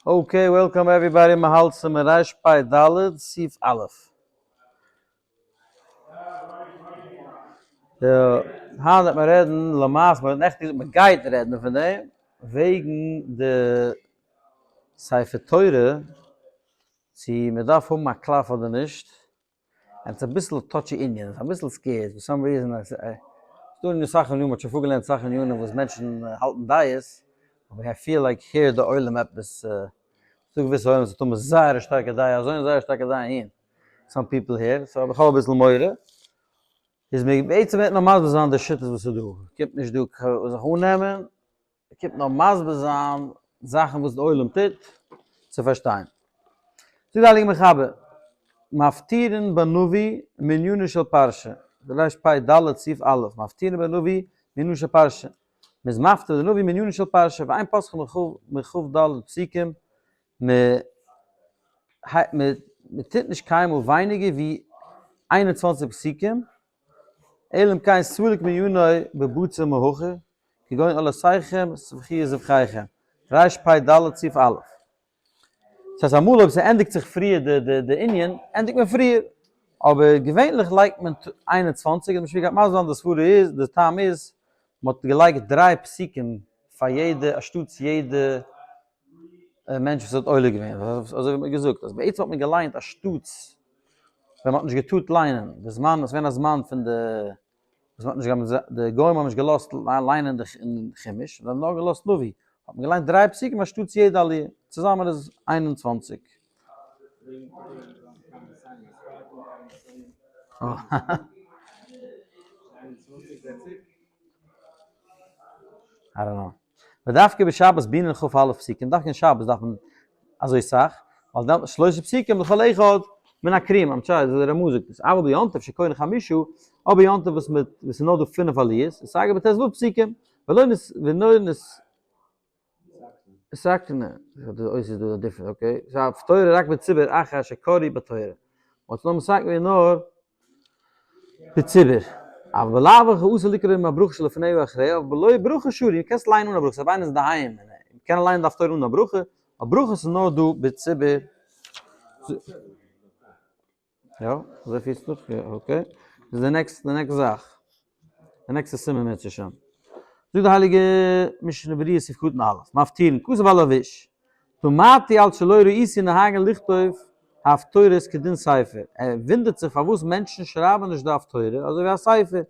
Okay, welcome everybody, מ'האלט סימן רפ ד, סעיף א'. יא, היינט וועט מען רעדן למעשה, מ'האט נעכטן געזאגט מ'גייט רעדן פון דעם, וועגן די ספר תורה, צו מ'דארף האבן א קלף אדער נישט. און ס'איז אביסל touchy ענין, ס'איז אביסל scary, for some reason, ס'דא אין אסאך ענינים, מ'האט שוין פארגעלערנט אסאך ענינים וואס מענטשן האלטן דעות, אבער I feel like here די עולם עפעס, ס'דא געוויסע עולם וואס האבן זייער א שטארקע דעה אזוי און זייער א שטארקע דעה אהין, some people here, so איך האב אביסל מורא, איז מיר בעצם וועט נאר מסביר זיין די שיטות וואס איז דא, קומט נישט דא זיך אננעמען, קומט נאר מסביר זיין זאכן וואס די עולם טוט צו פארשטיין. זאגט די הייליגע מחבר, מפטירין בנביא מענינו של פרשה, רפ ד סעיף א', מפטירין בנביא מענינו של פרשה, מען איז מפטיר די נביא מענינו של פרשה, ואין פותחין מכ ד פסוקים, מען טוט נישט קיינמאל ווייניגער ווי 21 פסוקים, אלא אם כן סליק מענינו בבצע מהכא, כגון עולותיכם זבחי זבחיכם, רפ ד סעיף א'. דאס הייסט אמאל אויב ס'ענדיגט זיך פריער די די די ענין, ענדיגט מען פריער, אבער געווענליך לייגט מען 21, און מ'שמועסט גייט מסביר זיין די סברה איז, די טעם איז, מ'האט געלייגט דריי פסוקים פאר יעדע, אנשטאטס יעדע מענטש וואס האט עולה געווען, אזוי ווי מ'האט געזאגט, אז בעצם האט מען געליינט אנשטאטס ווען מ'האט נישט געטארט ליינען, די זמן, עס איז געווען א זמן פון די וואס מ'האט נישט די גוים האבן נישט געלאזט ליינען די חומש, זיי האבן נאר געלאזט נביא, האט מען געליינט דריי פסוקים אנשטאטס יעדע עליה, צוזאמען איז 21. I don't know. ודווקא בשבת בעינן כ א פסוקים, דווקא אין שבת דארף מען אזוי סאך, ווייל דאן שלושה פסוקים לכל אחד מן הקריאים, אמצעי, אזוי דער רמא זאגט עס, אבל ביום טוב שקורין חמשה, אבער יום טוב וואס מיט וואס איז נאר דא פינף עליות, איז סגר בט' ו' פסוקים, ולא נס ולא נס סכנה, די אות איז דא different, okay, ס'איז הפטורה רק בציבור אחר שקראו בתורה, מ'האט נאר מסכם געווען נאר בציבור. אבל בלאו הכי אסור לקרוא עם הברכה שלפניה ואחריה, אבל בלא ברכה שרי, קענסט ליינען אן א ברכה, ס'איז איינער איז אינדערהיים, קען ליינען די הפטורה אן א ברכה, א ברכה איז נאר דא בציבור. יא, אזוי פירסט דאך, יא, okay. דאס איז די next, די next זאך. די נעקסטע סימן אם ירצה השם. זאגט די הייליגע משנה ברורה סעיף קטן א', מפטירין, כתב הלבוש, תמהתי על שלא ראיתי נוהגין לכתוב הפטורות כדין ספר, ער וואונדערט זיך פארוואס מענטשן שרייבן נישט די הפטורה אזוי ווי א ספר,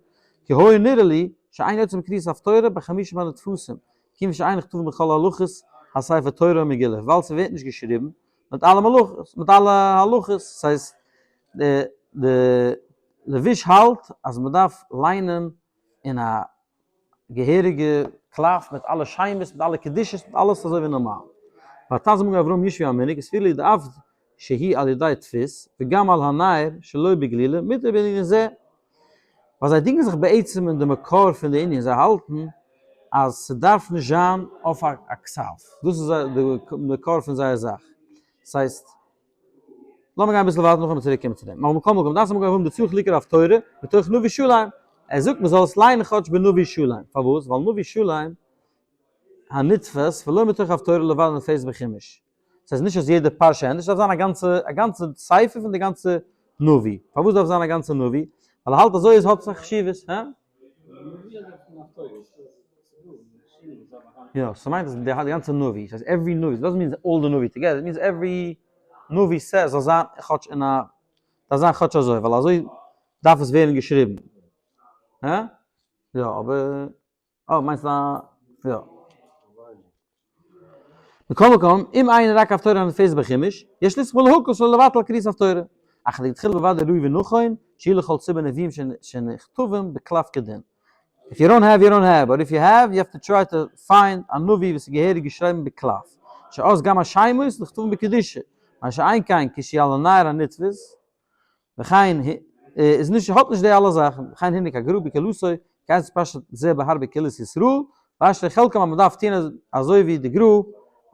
כי היה נראה לי שאין יוצא מקריאת הפטורה בחמישים הנדפסים, כיוון שאין נכתבים בכל הלכות הספר תורה ומגילה, ווייל ס'ווערט נישט געשריבן מיט אלע מלאכות, מיט אלע הלכות, ס'הייסט די די לבוש האלט אז מ'דארף ליינען אין א געהעריגע קלף מיט אלע שמות מיט אלע קדושות מיט אלעס אזוי ווי נארמאל. והטז מגן אברהם ישבי המנהג איז פילי דאף שהיא על ידי דפוס וגם על הנייר שלא בגלילה מותר בענין זה. ווייל זיי דינגען זיך בעצם אין די מקור פון די ענין זיי האלטן אז ס'דארף נישט זיין אויף א כתב דאס איז די מקור פון זייער זאך ס'הייסט לאמיר גיין אביסל ווייטער נאכדעם צוריק קומען צו דעם. נאר מכל מקום דארף מען האבן די צורך לקרוא הפטורה מתוך נביא שלם. ער זאגט מען זאל עס ליינען כאטש בנביא שלם. פארוואס? ווייל נביא שלם הנתפס ולא מתוך הפטורה לבד הנתפס בחומש. ס'הייסט נישט אז יעדע פרשה ענדערש, ס'דארף זיין א גאנצע א גאנצע ספר פון די גאנצע נביא. פארוואס דארף זיין א גאנצע נביא? ווייל ער האלט אזוי איז האט עס א חשיבות. הא? יא, ס'מיינט אז די גאנצע נביא, ס'הייסט every נביא, doesn't mean all די נביא together, it means every נביא סעט זאל זיין כאטש אין א, דארף זיין כאטש אזוי, ווייל אזוי דארף עס ווערן געשריבן. הא? יא, אבער, אה, מיינסט א, יא. מכל מקום, אם אין רק הפטורה הנתפסת בחומש, יש לסמוך להקל שלא לבטל קריאת הפטורה. אך לכתחילה בוודאי ראוי ונכון, שיהיו לכל ציבור נביאים שנכתבים בקלף כדין. If you don't have, you don't have, but if you have, you have to try to find א נביא וואס איז געהעריג געשריבן בקלף. שאז גם השמות נכתבים בקדושה, מה שאין כן כשהיא על הנייר הנתפס, וכן איז נישט האט נישט די אלע זאכן, וכן הנהיג הגרא בקהלתו, כעת פשט זה בהרבה קהילות ישראל, ואשרי חלקם אז מ'דארף טוהן אזוי ווי די גרא,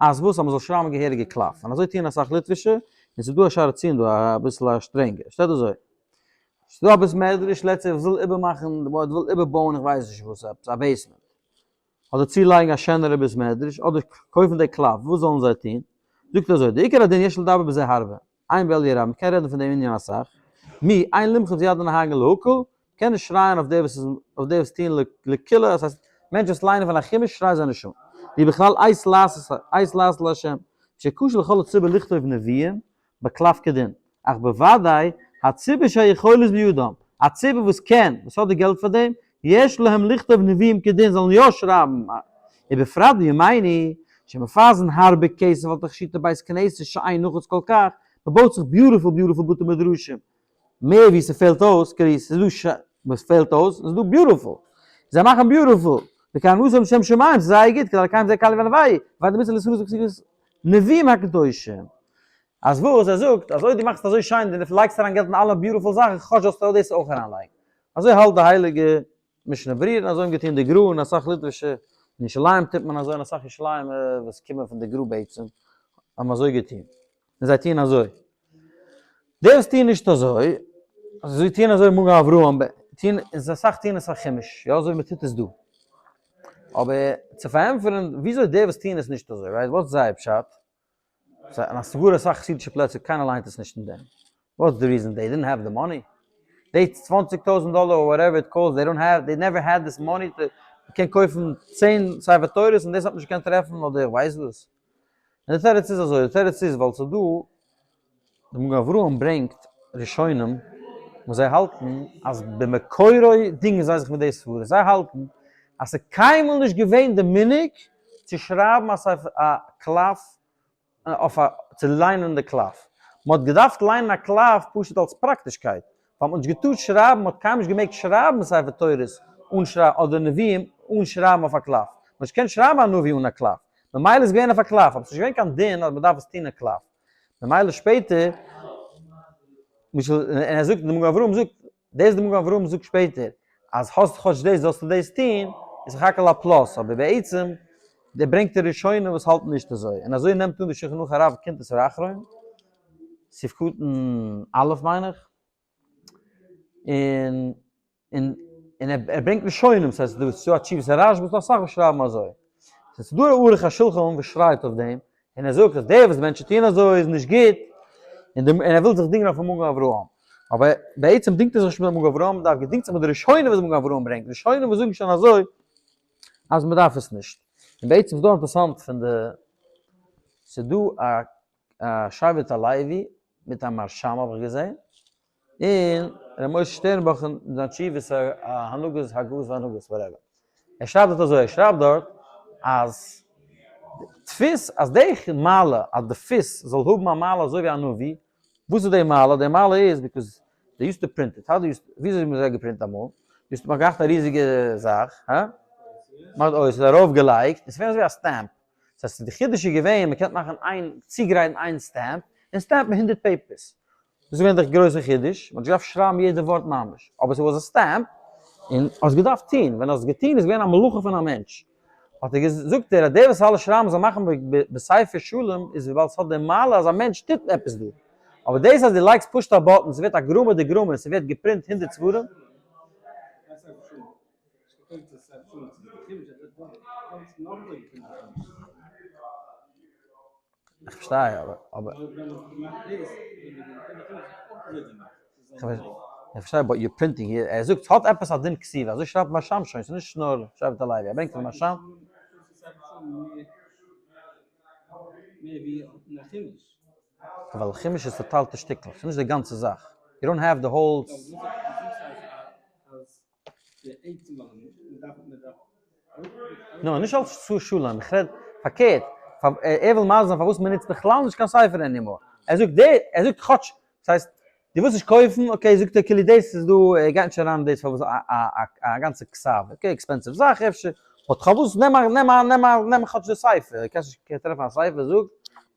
אז וואס אז מ'זאל שרייבן געהעריגע קלף, און אזוי טוען אסאך ליטווישע, און ס'איז דא א שער הציון דא אביסל א שטרענגער, שטייט אזוי, ס'איז דא א בית מדרש לעצט איך וויל איבערמאכן די board וויל איבערבויען איך ווייס נישט וואס עפעס א basement, אדער צולייגן א שענערע בית מדרש, אדער קויפן די קלף, וואס זאלן זיי טוהן? זאגט אזוי, די עיקר הדין יש לדבר בזה הרבה, עיין באלי' רבה, מ'קען רעדן פון דעם ענין אסאך, מי, אין למחות יד הנהגין להקל, מ'קען נישט שרייען אויף די וואס איז אויף די וואס טוען לקולא, דאס הייסט מענטשן וואס ליינען פון א חומש שריי זיי נישט אן, ווי בכלל עת לעשות עת לעשות לה', שקשה לכל הציבור לכתוב נביאים בקלף כדין, אך בוודאי הציבור שהיכולת בידם, א ציבור וואס קען, וואס האט די געלט פאר דעם, יש להם לכתוב נביאים כדין זאלן יא שרייבן, ובפרט בימינו שמפזרין הרבה כסף על תכשיטי בית כנסת שאין נחוץ כל כך, מ'בויט זיך beautiful beautiful בתי מדרשים, מער ווי ס'פעלט אויס, קרי ס'איז דא ש וואס פעלט אויס, ס'איז דא beautiful, זיי מאכן beautiful, וכאן עשו לשם שמים, ס'איז זייער גוט, כדי לקיים זה קל ונבאי, ודאי מצוה לסרוס וכסיגות נביאים הקדושים. אז וואס, ער זאגט אז אויב דו מאכסט אזוי שיין און דו לייגסט אריין געלט אין אלע beautiful זאכן, כאטש זאלסטו דאס אויך אריינלייגן. אזוי האלט די הייליגע משנה ברורה און אזוי האבן געטון די גרא און אסאך ליטווישע, אין ירושלים טוט מען אזוי און אסאך ירושלימ'ע וואס קומען פון די גרא בעצם האבן אזוי געטון, און זיי טוען אזוי. די וואס טוען נישט אזוי, זיי טוען אזוי מגן אברהם, טוען, און אסאך טוען עס א חומש, יא אזוי ווי מען טוט עס דא. אבער צו פארענטפערן וויאזוי די וואס טוען עס נישט אזוי, right, וואס איז זייער פשט? אין א סגור אסאך חסידישע פלעצער קיינער ליינט עס נישט אין דעם. what's the reason? They didn't have the money? די צוואנציג טויזענט דאלער or whatever it cost they don't have they never had this money to מ'קען קויפן צען ספר תורות און דאס האט מען נישט געקענט טרעפן אדער איך ווייס וואס. און די תירוץ איז אזוי, די תירוץ איז ווייל ס'איז דא, די מגן אברהם ברענגט ראשונים וואס זיי האלטן אז במקורו דינגען זיי זיך מיט די סברה, זיי האלטן אז ס'איז קיינמאל נישט געווען די מנהג צו שרייבן א ספר א קלף אויף א צו ליינען די קלף. מען האט געדארפט ליינען א קלף פשוט אלס פראקטישקייט, ווייל מען האט נישט געטארט שרייבן, מען האט קיינמאל נישט געמעגט שרייבן ספר תורות אן שרייבן אדער נביאים אן שרייבן אויף א קלף. מען האט נישט געקענט שרייבן א נביא אן א קלף. ממילא איז געווען אויף א קלף, אבער ס'איז נישט געווען קיין דין אז מען דארף עס טון אין קלף. ממילא שפעטער, למשל, און ער זאגט, די מגן אברהם זאגט, דאס די מגן אברהם זאגט שפעטער אז האסט כאטש דאס זאלסטו דאס טון, איז סך הכל א plus, אבער בעצם דער ברענגט ער ראשונים וואס האלטן נישט אזוי, און אזוי נעמט אן די שולחן ערוך הרב קונטרס האחרון, סעיף קטן א' מיין איך, און און און ער ברענגט ראשונים, ס'הייסט דא ס'דא א תשובת הרשב"א, ס'דא אסאך וואס שרייבן אזוי. ס'איז דא א ערוך השולחן וואס שרייט אויף דעם, און ער זאגט אז די וואס מענטשן טוען אזוי איז נישט גוט, און די און ער וויל זיך דינגען אויפן מגן אברהם. אבער בעצם דינגט ער זיך נישט מיט מגן אברהם, דווקא דינגט זיך מיט די ראשונים וואס מגן אברהם ברענגט, ראשונים וואס זאגן שוין אזוי אז מ'דארף עס נישט. און בעצם איז דא אינטערעסאנט פון די, ס'איז דא א א שבט הלוי מיט א מהרשם האב איך געזען, און ר' משה שטערנבוך אין זיין תשובות הנהגות הגהות והנהגות whatever, ער שרייבט דארט אזוי, ער שרייבט דארט אז דפוס, אז די מעלה אז דפוס זאל האבן א מעלה אזוי ווי א נביא, וואס איז די מעלה? די מעלה איז because they used to print it, how they used, וויאזוי האט מען זיי געפרינט אמאל? used to, מען האט געהאט א ריזיגע זאך, הא? מען האט אויס, ארויף געלייגט, און ס'איז געווען אזוי ווי א stamp, דאס הייסט די חידוש איז געווען מען קען מאכן איין צוגרייטן איין stamp און סטעמפן הונדערט papers דאס איז געווען די גרויסע חידוש מען האט נישט געדארפט שרייבן יעדע ווארט ממש אבער ס'וואס א stamp און האסט געדארפט טון ווען האסט געטון איז געווען א מלאכה פון א מענטש האט ער געזאגט ער אז דער וואס אלע שרייבן זאל מאכן בספר שלם איז וויבאלד ס'האט די מעלה אז א מענטש טוט עפעס דא אבער דאס אז דו לייגסט פשוט א button ס'ווערט א גרמא דגרמא און ס'ווערט געפרינט הונדערט ספרים. איך פארשטיי אבער אבער איך פארשטיי but you're printing here ער זאגט ס'האט עפעס א דין כתיבה אזוי שרייבט מהרשם שוין ס'איז נישט נאר שבט הלוי ער ברענגט פון מהרשם. ווייל חומש איז צוטיילטע שטיקלעך ס'איז נישט די גאנצע זאך you don't have the whole. No, נישט אלס צו שלום, איך רעד פארקערט, ער וויל מסביר זיין פארוואס מען נוצט בכלל נישט קיין ספר anymore, ער זאגט די, ער זאגט כאטש, דאס הייסט, דו ווילסט נישט קויפן, okay זאגט ער כאילו דאס איז דא, ער גייט נישט אריין אין דאס פארוואס א גאנצע כתב, okay expensive זאך אפשר, but פארוואס נעם א נעם א נעם א נעם כאטש די ספר, קענסט נישט טרעפן א ספר זאג,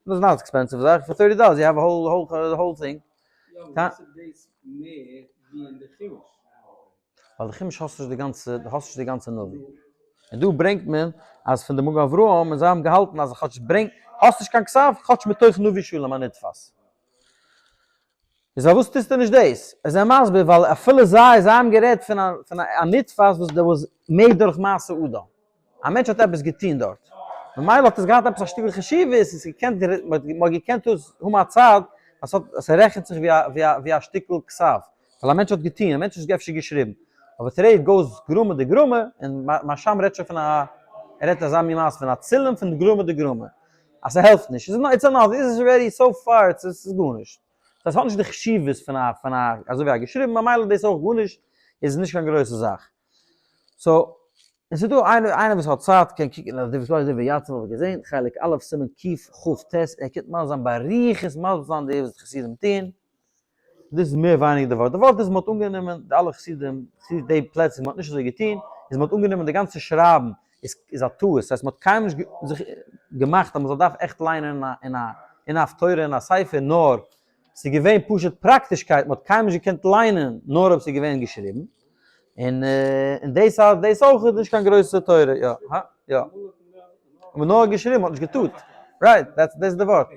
דאס איז not expensive זאך, פאר 30 dollars you have a whole thing. יא אבער וואס איז דאס מער ווי אין די חומש? ווייל די חומש האסט נישט די גאנצע, דו האסט נישט די גאנצע נביא. און דא ברענגט מען אז פון די מגן אברהם און זיי האבן געהאלטן אז כאטש ברענג, האסט נישט קיין כתב, כאטש מתוך נביא שלם הנדפס. איז פארוואס טוסטו נישט דאס? איז ער מסביר ווייל אפילו זיי, זיי האבן גערעדט פון א פון א נדפס וואס דער וואס made דורך מעשה אדם. א מענטש האט עפעס געטון דארט. ממילא האט עס געהאט עפעס א שטיקל חשיבות, עס איז געקענט, מען האט געקענט דאס האבן א צד אז ס'רעכנט זיך ווי א שטיקל כתב, ווייל א מענטש האט געטון, א מענטש האט אפשר געשריבן, אבער today it goes גרמא דגרמא, און מהרש"ם רעדט שוין פון א, ער רעדט אזא מין מעשה פון א צילום פון גרמא דגרמא, אז ס'העלפט נישט, it's another, this is already so far, ס'איז גארנישט. ס'הייסט ס'האט נישט די חשיבות פון א, פון א, אזוי ווי א געשריבן, ממילא דאס אויך גארנישט, איז נישט קיין גרויסע זאך. so, און ס'איז דא איינער, איינער וואס האט צייט קען קוקן אויף די וואס דברי יציב האב איך געזען, חלק א' סימן קכ"ט, ער קומט מסביר זיין באריכות מסביר זיין די וואס די חסידים טוהן, דאס איז מער ווייניגער די ווארט, די ווארט איז מ'האט אנגענומען די אלע חסידים, די פלעצער וואו מ'האט נישט אזוי געטוהן, איז מ'האט אנגענומען די גאנצע שרייבן איז איז א טעות, ס'הייסט מ'האט קיינמאל נישט זיך געמאכט אז מ'זאל דארף עכט ליינען אין א אין א הפטורה אין א ספר, נאר ס'איז געווען פשוט פראקטישקייט, מ'האט קיינמאל נישט געקענט ליינען נאר אויב ס'איז געווען געשריבן, און און דאס אז דאס אויך איז נישט קיין גרויסע תורה, יא, הא? יא. מ'האט נאר געשריבן, מ'האט נישט געטוט. right, that's דאס איז די ווארט.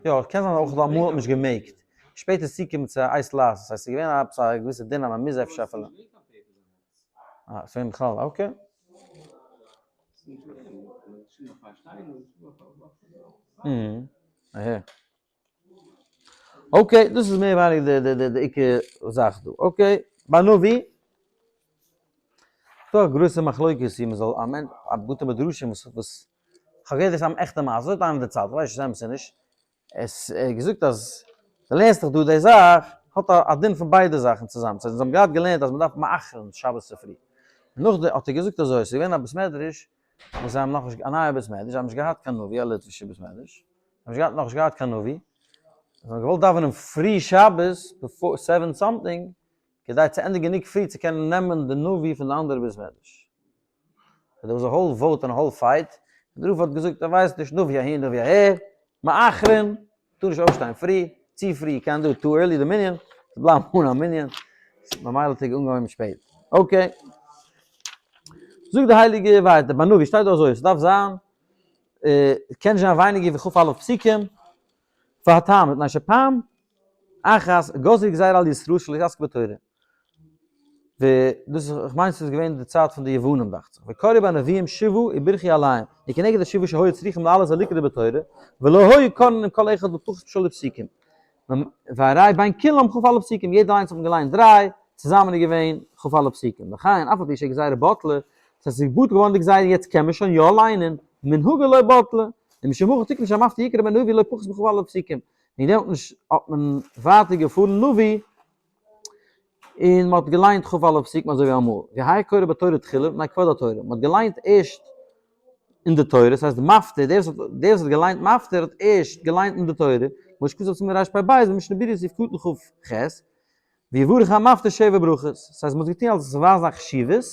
יא, קען זיין אויך אמאל האט מען נישט געמעגט. שפעטער איז צוגעקומען צו א עת לעשות, ס'הייסט ס'איז געווען עפעס א געוויסע דין אז מ'מוז אפשר אפילו. אה, ס'געווען בכלל, okay. okay, דאס איז מער ווייניגער די די די עיקר זאך דא. okay, ביי נביא, דא א גרויסע מחלוקת צו מ'זאל א מענטש, א בתי מדרשים וואס וואס, כ'האב געהערט דאס איז אן עכטע מעשה, אזוי האט איינער דערציילט, כ'ווייס נישט צו ס'איז אמת צו נישט, עס ער האט געזאגט אז דו לערנסט דאך דא די זאך, האט א דין פון ביידע זאכן צוזאמען, ס'הייסט זיי האבן געהאט געלערנט אז מ'דארף מאחר'ן שבת צופרי, און נאכדעם האט ער געזאגט אזוי, ס'איז געווען א בית מדרש וואס זיי האבן נאכנישט, א נייע בית מדרש, זיי האבן נישט געהאט קיין נביא, א ליטווישע בית מדרש, זיי האבן נישט געהאט נאכנישט געהאט קיין נביא, זיי האבן געוואלט דאווענען פרי שבת before seven something, כדי צו ענדיגן גענוג פרי צו קענען נעמען די נביא פון די אנדערע בית מדרש. there was a whole vote און א whole fight, און דער רב האט געזאגט ער ווייסט נישט נביא אהין נביא אהער, מאחרין, טאר נישט אויפשטיין פרי, צו פרי קען דא too early די מנין, בלייבן אן א מנין, ממילא האט ער אנגעהויבן שפעט. okay. זאגט די הייליגע ווייטער, ביי נביא שטייט דא אזוי, ס'דארף זיין, קען נישט זיין ווייניגער ווי כ"א פסוקים, והטעם, מפני שפעם אחת גזרו גזירה על ישראל שלא יתעסקו בתורה. ודאס איז, איך מיין ס'איז געווען די צייט פון די יוונים דאכט זיך, וקראו בנביאים שבעה וברכו עליהם, וכנגד השבעה שהיו צריכים לעלות ולקרוא בתורה, ולא היו קורין עם כל אחד בפחות משלוש פסוקים. והרי בין כולם כ"א פסוקים, יעדער איינס האט מען געליינט דריי, צוזאמען איז געווען כ"א פסוקים. לכן, אף על פי שגזירה בטלה, ס'הייסט ס'איז בטל געווארן די גזירה יעצט קען מען שוין יא ליינען, מנהגא לא בטלה, ומשום הכי תקנו שהמפטיר יקרא בנביא לא פחות מכ"א פסוקים. וועגן דעם האט נישט האט מען ווייטער געפארן נביא, און מען האט געליינט כ"א פסוקים אזוי ווי אמאל, והאי קורא בתורה תחילה מפני כבוד התורה, מען האט געליינט ערשט אין די תורה, ס'הייסט די מפטיר, דער וואס האט דער וואס האט געליינט מפטיר האט ערשט געליינט אין די תורה, כמו שכתוב בסימן רפ"ב במשנה ברורה סעיף קטן כ"ח, ויברך המפטיר שבע ברכות, ס'הייסט מען האט געטון אלס ווייזן א חשיבות,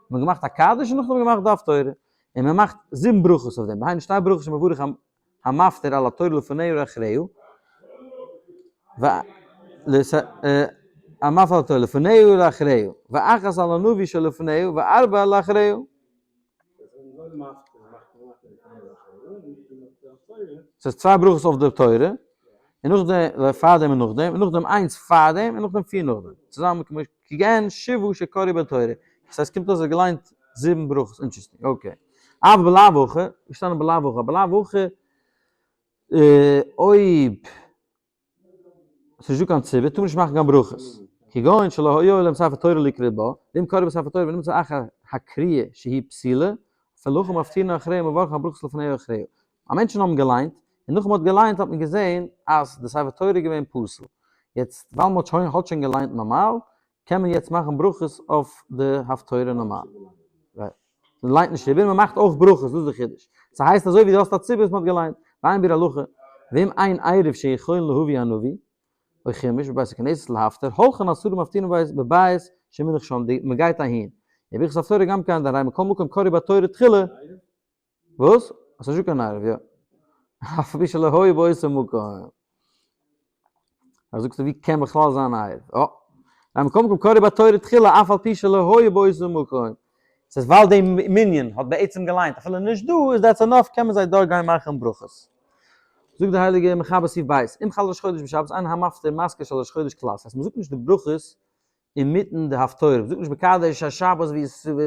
מען האט געמאכט א קדיש און נאכדעם געמאכט די הפטורה, און מען מאכט זיבן ברכות אויף דעם, דהיינו שתי ברכות שמברך המפטיר על התורה לפניה ולאחריה, המפטיר על התורה לפניה ולאחריה, ואחת על הנביא שלפניה וארבע לאחריה. ס'איז צוויי ברכות אויף די תורה, און נאכדעם פאר דעם און נאכדעם, און נאכדעם איינס פאר דעם און נאכדעם פיר נאכדעם, צוזאמען כמו כגון שבעה שקראו בתורה, דאס הייסט קומט אויס ער האט געליינט זיבן ברכות, interesting, okay. אבל בלאו הכי, געשטאנען בלאו הכי, בלאו הכי אויב ס'איז נישטא קיין ציבור טאר מען נישט מאכן קיין ברכות, כגון שלא היה להם ספר תורה לקרוא בה, ואם קראו בספר תורה ונמצא אחר הקריאה שהיא פסולה, אפילו הכי מפטירין אחריה ומברכין הברכות לפניה ואחריה. א מענטשן האבן געליינט, און נאך מ'האט געליינט האט מען געזען אז די ספר תורה איז געווען פסול. יעצט ווייל מ'האט שוין האט שוין געליינט נארמאל, קען מען יעצט מאכן ברכות אויף די הפטורה נארמאל. מען ליינט נישט איבער, מען מאכט אויך ברכות, דאס איז די חידוש. ס'הייסט אזוי ווי דו האסט א ציבור וואס מ'האט געליינט. ועיין ביאור הלכה, ואם אין עירוב שיכולין להביא הנביא, או חומש בבית הכנסת להפטיר, הולכין עשרה מפטירין בבית שמונח שם, די מ'גייט אהין. וברכת הפטורה גם כן, דהרי מכל מקום קראו בתורה תחילה, וואס? עס איז נישטא קיין עירוב, יא. אף על פי שלא היו באותו מקום. אז זאגסטו ווי קען בכלל זיין א עירוב? אה. ווייל מכל מקום קראו בתורה תחילה אף על פי שלא היו באותו מקום. ס'איז ווייל די מנין האט בעצם געליינט אפילו נישט דא איז that's enough קען מען זיי דארט גיין מאכן ברכות. זאגט די הייליגע מחבר סעיף ב', אם חל ראש חודש בשבת אין המפטיר מזכיר של ראש חודש כלל, ס'הייסט מ'זאגט נישט די ברכות אינמיטן די הפטורה, מ'זאגט נישט מקדש השבת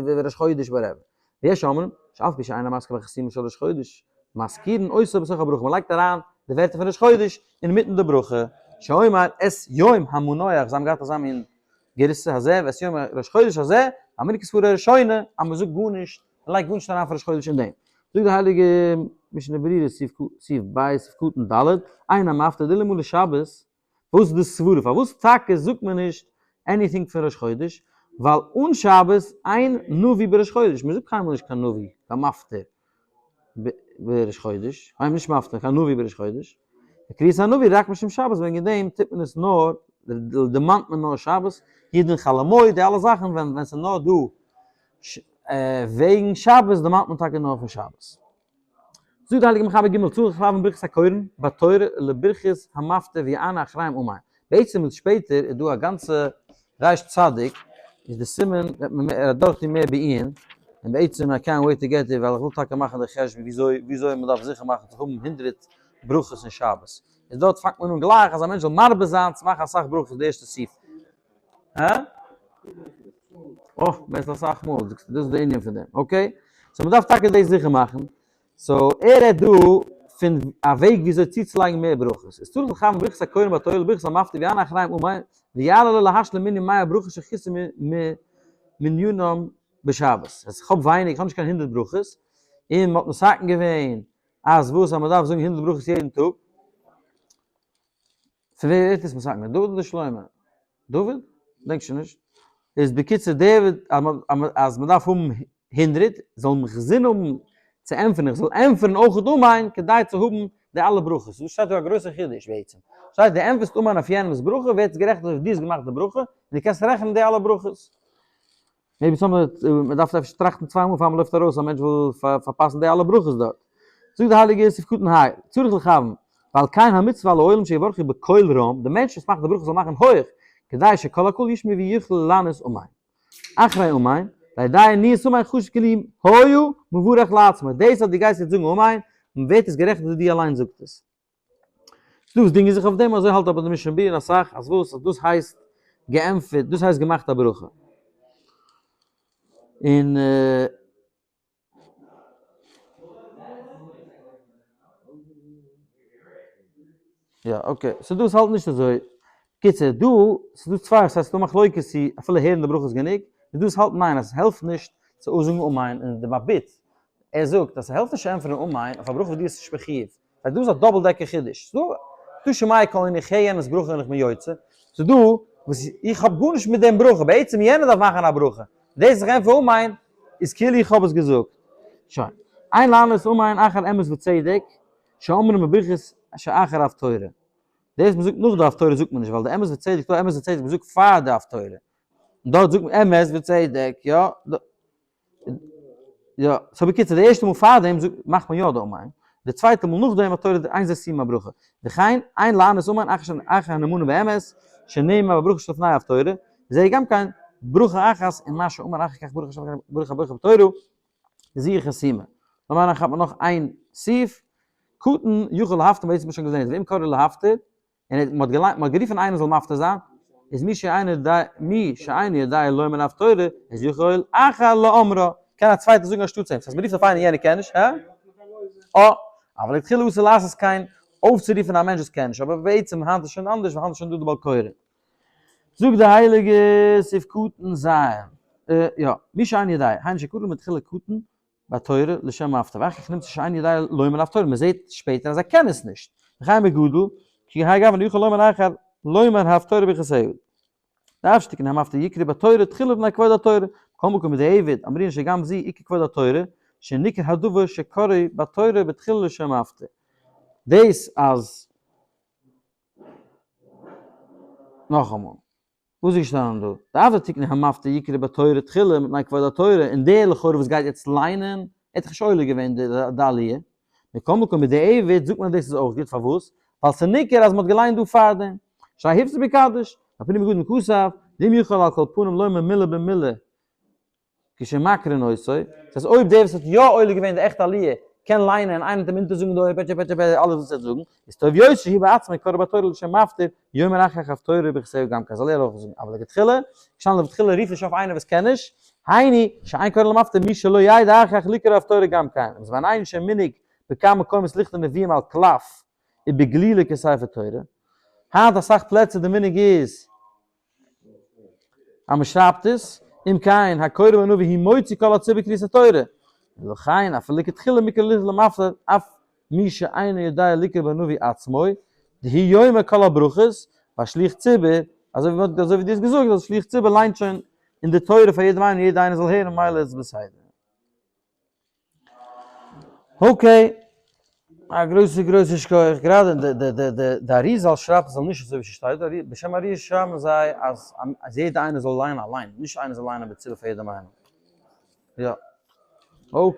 וראש חודש whatever. ויש אומרים, שאף פי שאין המזכיר בחסימה של ראש חודש, מזכירין אותו בתוך הברכה, מען לייגט אריין די ווערטער פון ראש חודש אינמיטן די ברכה, שאומר את יום המנוח, זיי האבן געהאט אזא מין גירסא הזה ואת יום ראש חודש הזה, אמריקע ספרה ראשונה, אז מען זאגט גארנישט, מען לייגט גארנישט אריין פון ראש חודש אין דעם. זאגט די הייליגע משנה ברורה סעיף ב' סעיף קטן ד', אין המפטיר דאלמלא שבת, וואס איז די סברה פארוואס טאקע זאגט מען נישט anything פון ראש חודש, ווייל אן שבת אין נביא בראש חודש, מען זאגט קיינמאל נישט קיין נביא, קיין מפטיר בראש חודש, כ'מיין נישט מפטיר, קיין נביא בראש חודש, קריאת הנביא רק משום שבת, וועגן דעם טוט מען עס נאר, דערמאנט מען נאר שבת, אידן חול המועד, די אלע זאכן ווען ס'איז נאר דא וועגן שבת דערמאנט מען טאקע נאר פון שבת. זאגט די הייליגע מחבר ג' צריך לכוון ברכת הקורן בתורה לברכת המפטיר ויענה אחריהם אמן. בעצם איז שפעטער איז דא א גאנצע ריש צדיק איז די סימן וועט מען מער אדורך טון מער בעיון, און בעצם איי קענט וועיט טו געט דעיר ווייל איך וויל טאקע מאכן די חשבון וויאזוי וויאזוי מען דארף זיכער מאכן צו האבן הונדרעט ברכות אין שבת, איז דארט פאנגט מען אן גלייך אז א מענטש זאל מרבה זיין צו מאכן אסאך ברכות די ערשטע סעיף. הא? אוי, מען עסט אסאך מאל, דאס איז די ענין פון דעם, okay? so מען דארף טאקע דאס זיכער מאכן, so ער רעדט דא פון א וועג וויאזוי צוצולייגן מער ברכות, איז צריך לכוון ברכת הקורן בתורה לברכת המפטיר ויענה אחריהם אמן, ויעלה לו להשלים מנין מאה ברכות שחסר מניינם בשבת, אז איך האב ווייניג, איך האב נישט קיין הונדרעט ברכות, און מען האט מתקן געווען אז וואס אז מען דארף זאגן הונדרעט ברכות יעדן טאג, פון ווער ווערט עס מתקן? דוד אדער שלמה? דוד? דענק שוין נישט. איז בקיצור דוד אז מען דארף האבן הונדרעט זאל מיך זין האבן צו ענטפערן איך זאל ענטפערן אויך אמן כדי צו האבן די אלע ברכות. דא שטייט דא א גרויסע חידוש בעצם. שטייט דו ענטפערסט אמן אויף יענעמס ברכה ווערט עס גערעכנט אזוי ווי דו האסט געמאכט די ברכה און דו קענסט רעכענען די אלע ברכות. maybe some מען דארף אפשר טראכטן צוויי מאל פאר מען לויפט ארויס א מענטש וויל פארפאסן די אלע ברכות דארט. זאגט די הייליגע יוסף קטן היי, צריך לכוון, ועל כן המצוה על העולם שיברכו בקול רם, די מענטש וואס מאכט די ברכה זאל מאכן הויך, כדי שכל הקהל ישמעו ויוכלו לענות אמן. אחרי אמן, לידי עניית אמן חשוב כאילו היה מברך לעצמו, דאס אז דו גייסט יעצט זאגן אמן, ווערט עס גערעכנט ווי דו אליין זאגט עס. ס'דא וואס דינגען זיך אויף דעם, אזוי האלט אבער די משנה ברורה אסאך, אז וואס? אז דאס הייסט געענטפערט, דאס הייסט געמאכט א ברכה. און יא okay, ס'דא וואס האלטן נישט אזוי. קיצור, דא, ס'דא צוויי, ס'הייסט ס'דא מחלוקת צו אפילו הערן די ברכה איז גענוג, און דא וואס האלטן ניין אז ס'העלפט נישט צו אויסזאגן אמן און די מבי"ט ער זאגט אז ס'העלפט נישט צו ענטפערן אמן אויף א ברכה וואס דו האסט נישט מחיוב, ווייל דא איז א double דעקער חידוש, ס'דא דא שומע קול און איך הער יענעמ'ס ברכה און איך בין יוצא, ס'דא וואס איך האב גארנישט מיט דעם ברכה, בעצם יענער דארף מאכן א ברכה, דאס אז איך ענטפער אמן איז כאילו איך האב עס געזאגט. שוין. אין לענות אמן אחר אמת וצדק, שאומרים בברכת שאחר הפטורה. דאס מ'זאגט נאך די הפטורה זאגט מען נישט, ווייל די אמת וצדק, דא אמת וצדק מ'זאגט פאר די הפטורה. און דארט זאגט מען אמת וצדק, יא. יא, so בקיצור, די ערשטע מאל פארדעם זאגט מאכט מען יא די אמן, די צווייטע מאל נאכדעם האט תורה איין זה סיום הברכה, וכן אין לענות אמן אחר הנאמנה באמת, שנאמר בברכה שלפני הפטורה, זה גם כן ברכה אחת און מה שאמר אחר כך ברכה שלפני ברכה ברכה בתורה, זו חסימה. למען האט מען נאך איין סעיף, קטן יכול להפטיר, מ'האט שוין געזען, ואם קרא להפטיר, און מען האט געליינט, מען האט גערופן איינער זאל מפטיר זיין, איז מי שאינו יודע, מי שאינו יודע לומר הפטורה, איז יכול אחר לאומרה, קען א צווייטער זאגן אנשטאטס אים, ס'הייסט מען רופט אויף איינער יענער קען נישט, הא? אה, אבל לכתחילה אסור לעשות כן, אויפצורופן א מענטש וואס קען נישט, אבער בעצם היינט איז שוין אנדערש ווייל היינט איז שוין דא די בעל קורא. זאגט די הייליגע סעיף קטן ז', יא, מי שאינו יודע, היינו שקרא מתחילה קטן, בתורה לשם מפטיר, ואחר כך נמצא שאין יודע לומר הפטורה, מען זעט שפעטער אז ער קען עס נישט, וכן בגדול, כי האי גוונא יכול לומר אחר לומר הפטורה ברכתיה. דאף שתקן המפטיר יקרא בתורה תחילה מפני כבוד התורה, מכל מקום בדיעבד אמרינן שגם זו עיקר כבוד התורה, שניכר הדבר שקרוי בתורה בתחילה לשם מפטיר. דאס אז נאכאמאל. וואס איז געשטאנען דא? דארף דער תיקון המפטיר יקרא בתורה תחילה מפני כבוד התורה, און דער לכאורה וואס גייט יעצט ליינען, ער האט דאך נישט עולה געווען די עליה. מכל מקום בדיעבד זאגט מען אז דאס איז אויך גוט, פארוואס? ווייל ס'איז ניכר אז מ'האט געליינט דא פארדעם. שהרי הפסיק בקדיש, והפנים מגדים כתב, ואם יכול על כל פנים לומר מילה במילה, כשמקרין אותו, דאס הייסט אויב דער וואס האט יא עולה געווען די עכטע עליה קען ליינען און איינער וועט אים אונטערזאגן די פעטשע פעטשע פעטשע אלעס וואס ער וועט זאגן, איז טוב יותר שהוא בעצמו קורא בתורה לשם מפטיר, יאמר אחר כך הפטורה ברכתיה גם כן, זאל ער אויך זאגן, אבל לכתחילה, כשאני לכתחילה רוף נישט אויף איינער וואס קען נישט, היינו, שאין קורין למפטיר מי שלא ידע אחר כך לקרוא הפטורה גם כן. ובזמנינו שמנהג בכמה מקומות לכתוב נביאים על קלף ובגלילה כספר תורה. היינט אסאך פלעצער די מנהג איז אז מען שרייבט עס, אם כן הקורא בנביא הוא מוציא כל הציבור קריאת התורה. ולכן אפילו לכתחילה מקרא למפטיר אף מי שאינו יודע לקרוא בנביא עצמו, דהוא יאמר כל הברכות, והשליח ציבור, אזוי ווי מ'האט אזוי ווי דו האסט געזאגט אז שליח ציבור ליינט שוין אין די תורה פאר יעדעם איינעם יעדער איינער זאל הערן ממילא איז עס בסדר. okay, א גרויסע גרויסע שכוח, גראדע די די די די די אריזל שרייבט עס זאל נישט אזוי ווי ס'שטייט דא, בשם ארי' שרייבן זיי אז אז יעדע איינער זאל ליינען אליין, נישט איינער זאל ליינען בציבור פאר יעדעם איינעם. יא. okay.